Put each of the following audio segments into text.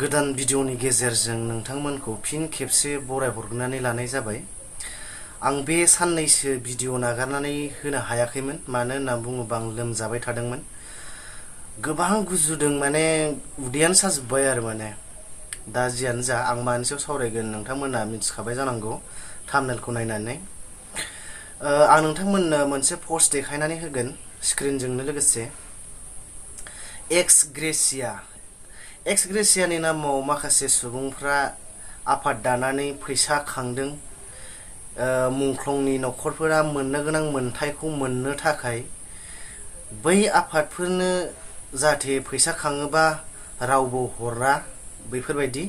गोदान भिडिअनि गेजेरजों नोंथांमोनखौ फिन खेबसे बरायहरनानै लानाय जाबाय। आं बे साननैसो भिडिअ नागारनानै होनो हायाखैमोन, मानो होनना बुङोबा आं लोमजाबाय थादोंमोन। गोबां गुजुदों, माने उदैयानो साजोब्बाय आरो माने। दा जियानो जा, आं मानि सायाव सावरायगोन नोंथांमोना मिथिखाबाय जानांगौ थाम्बनेलखौ नायनानै। आं नोंथांमोननो मोनसे पस्ट देखायनानै होगोन स्क्रिनजोंनो लोगोसे। एक्स ग्रेसियानि नामाव माखासे सुबुंफ्रा आफाद दानानै फैसा खांदों। मुंख्लंनि न'खरफोरा मोननो गोनां मोनथायखौ मोननो थाखाय बै आफादफोरनो जाहाथे फैसा खाङोबा रावबो हरा बेफोरबायदि,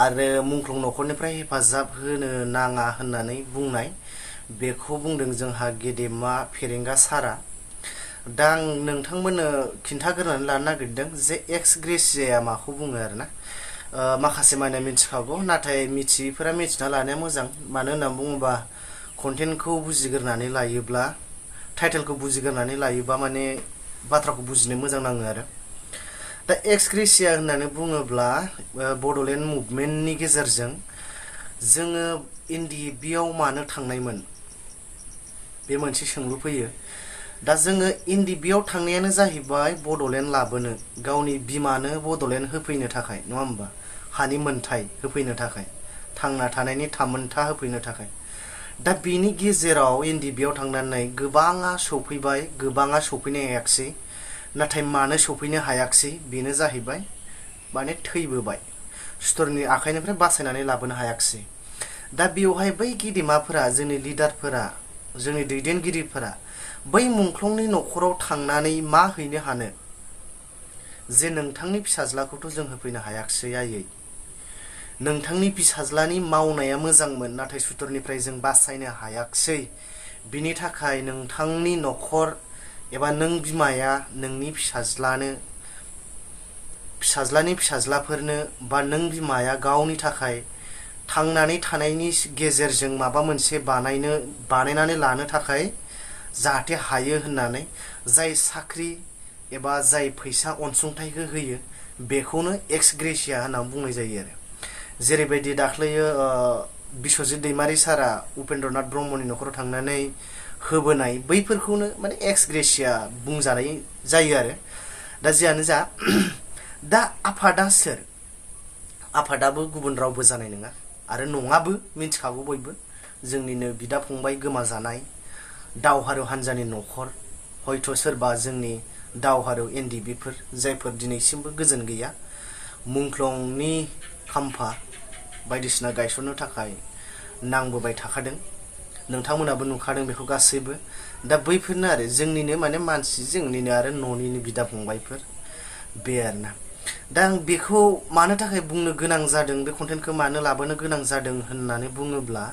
आरो मुंख्लं न'खरनिफ्राय हेफाजाब होनो नाङा होननानै बुंनाय, बेखौ बुंदों जोंहा गेदेमा फेरेंगा सारा। दा आं नोंथांमोननो खिन्थाग्रोनानै लानो नागिरदों जे एक्स ग्रेसियाया माखौ बुङो आरोना। माखासे माने मिथिखागौ, नाथाय मिथियैफोरा मिथिना लानाया मोजां। मानो होनना बुङोबा कन्टेन्टखौ बुजिग्रोनानै लायोब्ला, टाइटेलखौ बुजिग्रोनानै लायोबा माने बाथ्राखौ बुजिनो मोजां नाङो आरो। दा एक्स ग्रेसिया होननानै बुङोब्ला बड'लेण्ड मुभमेन्टनि गेजेरजों जोङो NDBआव मानो थांनायमोन, बे मोनसे सोंलु फैयो। दा जोङो NDBआव थांनायानो जाहैबाय बड'लेण्ड लाबोनो, गावनि बिमानो बड'लेण्ड होफैनो थाखाय, नङा होमबा? हानि मोनथाय होफैनो थाखाय, थांना थानायनि थामोनथा होफैनो थाखाय। दा बेनि गेजेराव NDBआव थांनानै गोबाङा सफैबाय, गोबाङा सफैनो हायाखिसै। नाथाय मानो सफैनो हायाखिसै बेनो जाहैबाय माने थैबोबाय, सुथुरनि आखाइनिफ्राय बासायनानै लाबोनो हायाखिसै। दा बेवहाय बै गेदेमाफोरा, जोंनि लिडारफोरा, जोंनि दैदेनगिरिफोरा बै मुंख्लंनि न'खराव थांनानै मा हैनो हानो, जे नोंथांनि फिसाज्लाखौथ' जों होफैनो हायाखिसै आयै, नोंथांनि फिसाज्लानि मावनाया मोजांमोन नाथाय सुथुरनिफ्राय जों बासायनो हायाखिसै, बिनि थाखाय नोंथांनि न'खर एबा नों बिमाया नोंनि फिसाज्लानि फिसाज्लाफोरनो, बा नों बिमाया गावनि थाखाय थांनानै थानायनि गेजेरजों माबा मोनसे बानायनानै लानो थाखाय जाहाथे हायो होननानै जाय साख्रि एबा जाय फैसा अनसुंथाइखौ होयो बेखौनो एक्स ग्रेसिया होननानै बुंनाय जायो आरो। जेरैबायदि दाख्लैयो बिस्वजित दैमारि सारा उपेन्द्रनाथ ब्रह्मनि न'खराव थांनानै होबोनाय, बैफोरखौनो माने एक्स ग्रेसिया बुंजानाय जायो आरो। दा जियानो जा, दा आफादा सोर? आफादाबो गुबुन रावबो जानाय नङा, आरो नङाबो मिथिखागौ बयबो। जोंनिनो बिदा फंबाय गोमाजानाय दावहारु हान्जानि न'खर, हयथ' सोरबा जोंनि दावहारु NDBफोर, जायफोर दिनैसिमबो गोजोन गैया, मुंख्लंनि खाम्फा बायदिसिना गायसननो थाखाय नांबोबाय थाखादों। नोंथांमोनाबो नुखादों बेखौ गासैबो। दा बैफोरनो आरो जोंनिनो माने मानसि, जोंनिनो आरो न'निनो बिदा फंबायफोर, बे आरोना। दा आं बेखौ मानो थाखाय बुंनो गोनां जादों, बे कन्टेन्टखौ मानो लाबोनो गोनां जादों होननानै बुङोब्ला,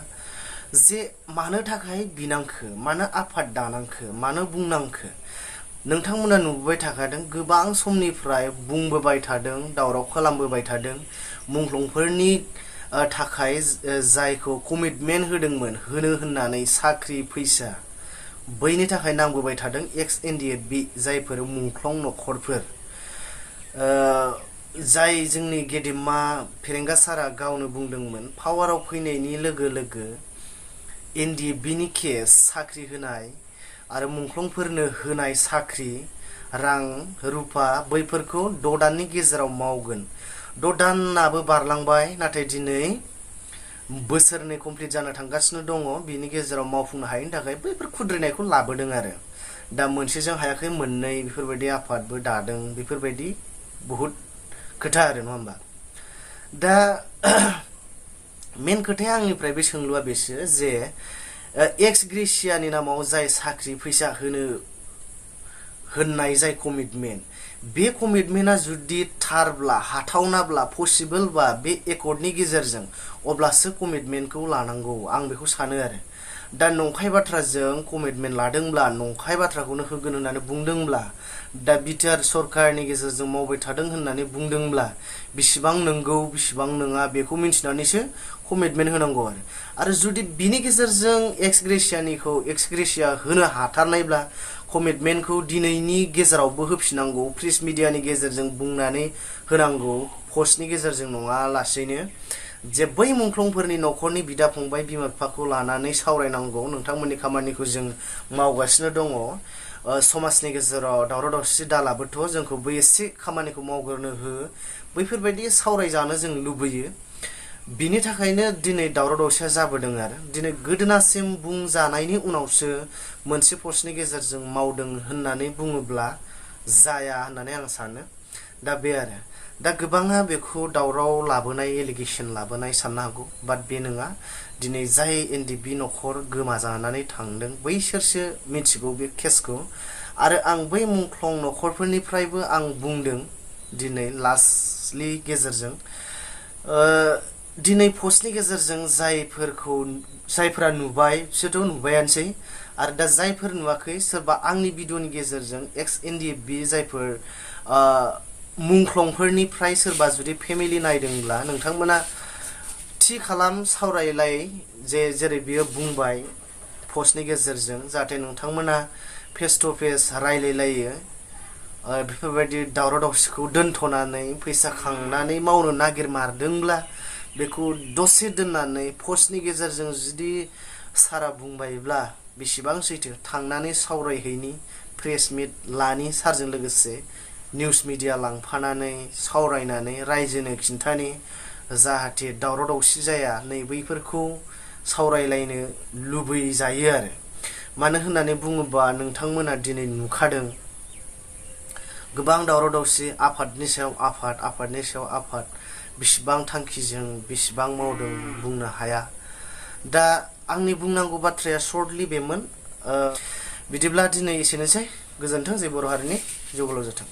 जे मानो थाखाय बिनांखो, मानो आफाद दानांखो, मानो बुंनांखो, नोंथांमोना नुबोबाय थाखादों। गोबां समनिफ्राय बुंबोबाय थादों, दावराव खालामबोबाय थादों। मुंख्लंफोरनि थाखाय जायखौ कमिटमेन्ट होदोंमोन होनो होननानै, साख्रि फैसा, बैनि थाखाय नांबोबाय थादों एक्स NDB जायफोर मुंख्लं न'खरफोर। जाय जोंनि गेदेमा फेरेंगा सारा गावनो बुंदोंमोन, पावाराव फैनायनि लोगो लोगो NDBनि केस, साख्रि होनाय आरो मुंख्लंफोरनो होनाय साख्रि, रां रुफा, बैफोरखौ 6 दाननि गेजेराव मावगोन। 6 दानाबो बारलांबाय, नाथाय दिनै बोसोरनै कमप्लिट जानो थांगासिनो दङ। बिनि गेजेराव मावफुंनो हायैनि थाखाय बैफोर खुद्रिनायखौ लाबोदों आरो। दा मोनसेजों हायाखै मोननै, बेफोरबायदि आफादबो दादों, बेफोरबायदि बहुद खोथा आरो, नङा होमबा? दा मेन खोथाया आंनिफ्राय बे सोंलुआ बेसो जे एक्स ग्रेसियानि नामाव जाय साख्रि फैसा होननाय जाय कमिटमेन्ट, बे कमिटमेन्टआ जुदि थारब्ला, हाथावनाब्ला, पसिबोलबा बे एकर्डनि गेजेरजों, अब्लासो कमिटमेन्टखौ लानांगौ, आं बेखौ सानो आरो। दा नंखाय बाथ्राजों कमिटमेन्ट लादोंब्ला नंखाय बाथ्राखौनो होगोन होननानै बुंदोंब्ला दा बिटिआर सरकारनि गेजेरजों मावबाय थादों होननानै बुंदोंब्ला बिसिबां नंगौ बिसिबां नङा बेखौ मिन्थिनानैसो कमिटमेन्ट होनांगौ आरो जुदि बिनि गेजेरजों एक्सग्रेसिया होनो हाथारनायब्ला कमिटमेन्टखौ दिनैनि गेजेरावबो होफिननांगौ प्रेस मिडियानि गेजेरजों बुंनानै होनांगौ पस्टनि गेजेरजों नङा लासैनो जे बै मुंख्लंफोरनि न'खरनि बिदा फंबाय बिमा बिफाखौ लानानै सावरायनांगौ नोंथांमोननि खामानिखौ जों मावगासिनो दङ समाजनि गेजेराव दावराव दावसि दालाबोथ' जोंखौ बै एसे खामानिखौ मावग्रोनो हो बैफोरबायदि सावरायजानो जों लुबैयो बिनि थाखायनो दिनै दावराव दावसिया जाबोदों आरो दिनै गोदोनासिम बुंजानायनि उनावसो मोनसे पस्टनि गेजेरजों मावदों होननानै बुङोब्ला जाया होननानै आं सानो दा बे आरो दा गोबाङा बेखौ दावराव लाबोनाय एलिगेसन लाबोनाय साननो हागौ बाट बे नङा दिनै जाय एनडिबि न'खर गोमाजानानै थांदों बैसोरसो मिथिगौ बे केसखौ आरो आं बै मुंख्लं न'खरफोरनिफ्रायबो आं बुंदों दिनै लास्टनि गेजेरजों दिनै पस्टनि गेजेरजों जायफोरा नुबाय बिसोरथ' नुबायानोसै आरो दा जायफोर नुवाखै सोरबा आंनि भिडिअनि गेजेरजों एक्स एनडिएफबि जायफोर मुंख्लंफोरनिफ्राय सोरबा जुदि फेमिलि नायदोंब्ला नोंथांमोना थि खालाम सावरायलाय जेरै बियो बुंबाय पस्टनि गेजेरजों जाहाथे नोंथांमोना फेस टु फेस रायलायलायो बेफोरबायदि दावराव दावसिखौ दोनथ'नानै फैसा खांनानै मावनो नागिरमारदोंब्ला बेखौ दसे दोननानै पस्टनि गेजेरजों जुदि सारा बुंबायब्ला बेसेबां सैथो थांनानै सावरायहैनि प्रेस मिट लानि सारजों लोगोसे निउस मिडिया लांफानानै सावरायनानै रायजोनो खिन्थानि जाहाथे दावराव दावसि जाया नै बैफोरखौ सावरायलायनो लुबैजायो आरो मानो होननानै बुङोबा नोंथांमोना दिनै नुखादों गोबां दावराव दावसि आफादनि सायाव आफाद बिसिबां थांखिजों बिसिबां मावदों बुंनो हाया दा आंनि बुंनांगौ बाथ्राया सर्टलि बेमोन बिदिब्ला दिनै एसेनोसै गोजोन्थों जे बर' हारिनि जौगालाव जाथों।